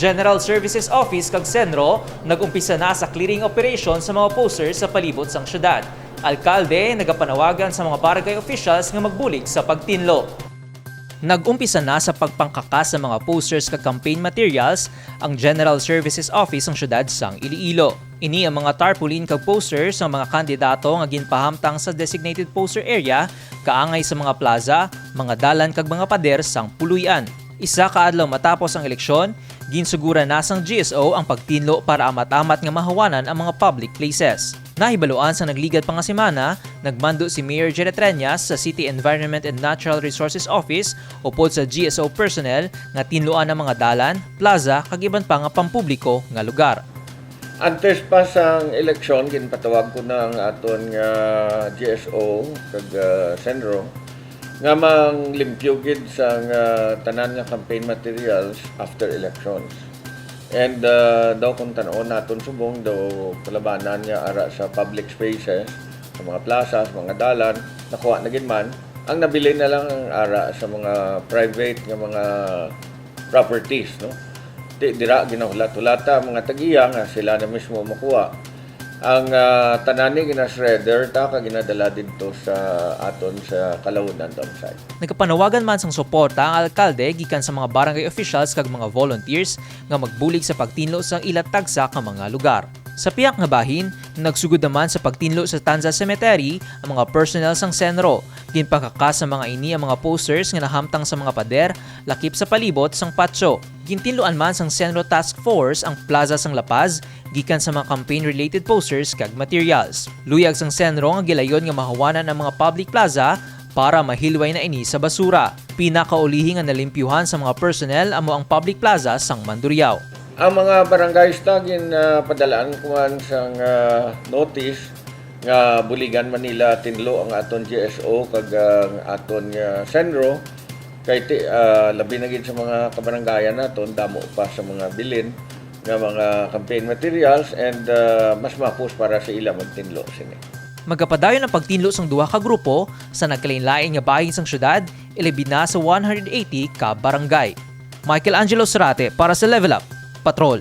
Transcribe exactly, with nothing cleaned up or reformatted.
General Services Office kag Senro nag-umpisa na sa clearing operation sa mga posters sa palibot sang syudad. Alkalde nagapanawagan sa mga barangay officials nga magbulig sa pagtinlo. Nag-umpisa na sa pagpangkakas sa mga posters kag campaign materials ang General Services Office sang syudad sang Iloilo. Ini ang mga tarpaulin kag posters sang mga kandidato nga ginpahamtang sa designated poster area kaangay sa mga plaza, mga dalan kag mga pader sang puloy-an. Isa ka adlaw matapos ang eleksyon, ginsuguran na sang G S O ang pagtinlo para amat-amat nga mahawanan ang mga public places. Nahibaluan sa nagligad pa nga semana, nagmando si Mayor Jerry Treñas sa City Environment and Natural Resources Office upod sa G S O personnel nga tinluan ang mga dalan, plaza, kag iban pa nga pampubliko nga lugar. Antes pa sang eleksyon, ginpatawag ko na ang aton nga G S O kag, ah, Senro nga manglimpyo gid sang, ah, tanan nga campaign materials after elections. And, ah, daw kung tan-on naton subong, daw kalabanan niya ara sa public spaces, sa mga plaza, sa mga dalan, nakuha na gid man. Ang nabilin na lang ang ara sa mga private nga mga properties, no? Di, dira ginahulat-hulata ang mga tag-iya nga sila na mismo makuha. Ang, ah, tanan ni gina-shredder ta kag ginadala didto sa aton sa Kalahunan dump site. Nagapanawagan man sang suporta ang alkalde gikan sa mga barangay officials kag mga volunteers nga magbulig sa pagtinlo sang ila tagsa ka mga lugar. Sa pihak nga bahin, nagsugod naman sa pagtinlo sa Tanza Cemetery ang mga personnel sang Senro. Ginpangkakas sa mga ini ang mga posters nga nahamtang sa mga pader lakip sa palibot sang patio. Gintinluan man sang Senro Task Force ang Plaza sang La Paz gikan sa mga campaign-related posters kag materials. Luyag sang Senro nga gilayon nga mahawanan ang mga public plaza para mahilway na ini sa basura. Pinakaulihi nga nalimpyuhan sa mga personnel amo ang public plaza sang Mandurriao. Ang mga barangays ta gin, ah, padalaan ko man sang, ah, notice nga buligan man nila tinlo ang aton G S O kag ang aton nga Senro. Kay ti-, ah, labi na gid sa mga kabarangayan naton, damo pa sa mga bilin nga mga campaign materials and, ah, mas mapos para sa ila magtinlo sini. Magapadayon ang pagtinlo sang duha ka grupo sa nagkalain-lain nga bahin sang syudad, ilabi na sa one hundred eighty ka barangay. Michael Angelo Serate para sa Level Up Patrol.